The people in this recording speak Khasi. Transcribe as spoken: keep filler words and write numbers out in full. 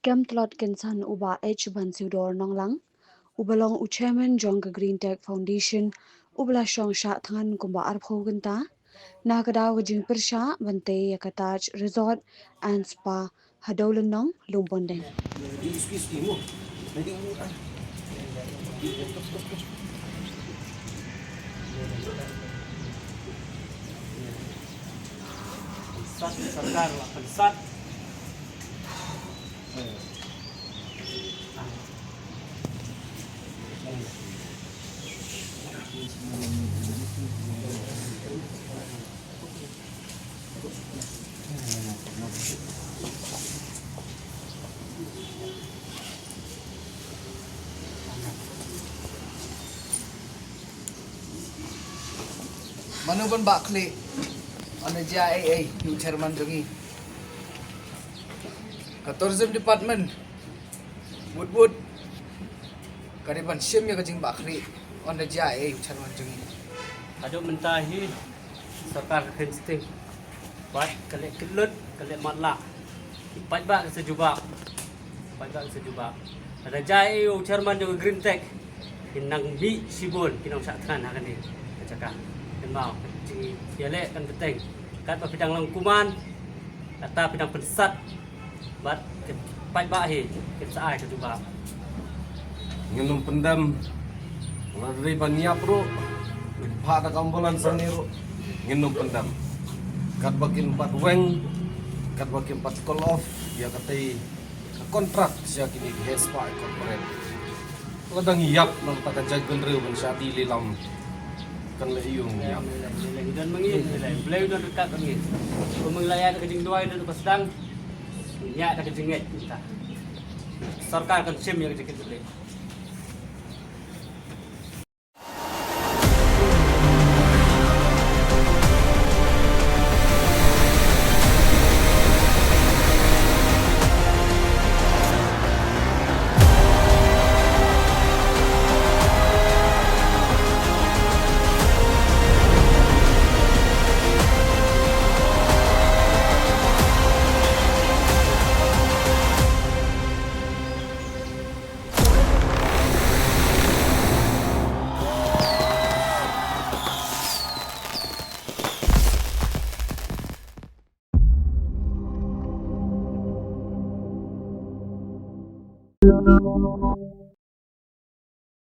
Kem tlot kynsan u Bah H Bansiewdor Nonglang, uba long u chairman jong ka Green Tech Foundation, uba la shong shah thngan kumba arphew kynta, na ka daw ka jingpyrshah ban tei ïa ka Taj Resort and Spa ha Dewlynnong, Lumbondeng. Sat, sorkar la pynsat. Mano ban bah khlieh? Ynda jia ei ei ïa u chairman jong ngi. Ka tourism department, wut wut, ka dei ban shim ïa ka jingbah khlieh ynda jia ei ei ïa u chairman jong ngi. Haduh mynta hi sorkar ka kren sting. Bad ka leh kyllut, ka leh matlah. Ki paidbah ki sa jubab. Paidbah ki sa jubab. Lada jia ei ei ïa u chairman jong ka Green Tech, kin nang mih shibun, kin ym shah thngan ha kane ka jaka. Kynmaw, ka jingïaleh kan bteng. Katba phi dang long kuman, kata phi dang pynsat. Bad ki paidbah hi kin sa ai ka jubab. Ngin ym pyndem. Lada dei ban ïap ruh, ngin phah da ka ambulance hangne ruh, ngin ym pyndem. Katba kin pat weng, katba kin pat call off ïa katei ka contract sha kine ki heh spah corporate. Lada ngi ïap, nangta ka jaitbynriew ban shah die lilam, kan leh aïu ngi ïap? Lei, lei, lei, don ma ngi, lei, lei, Blei u don ryngkat bad ngi. Kum ngi la ïaid ka jingduwai, don ka sdang, ngi ïaid ka jingngeit mynta. Sorkar kan shim ïa ka jingkit ka jingkit.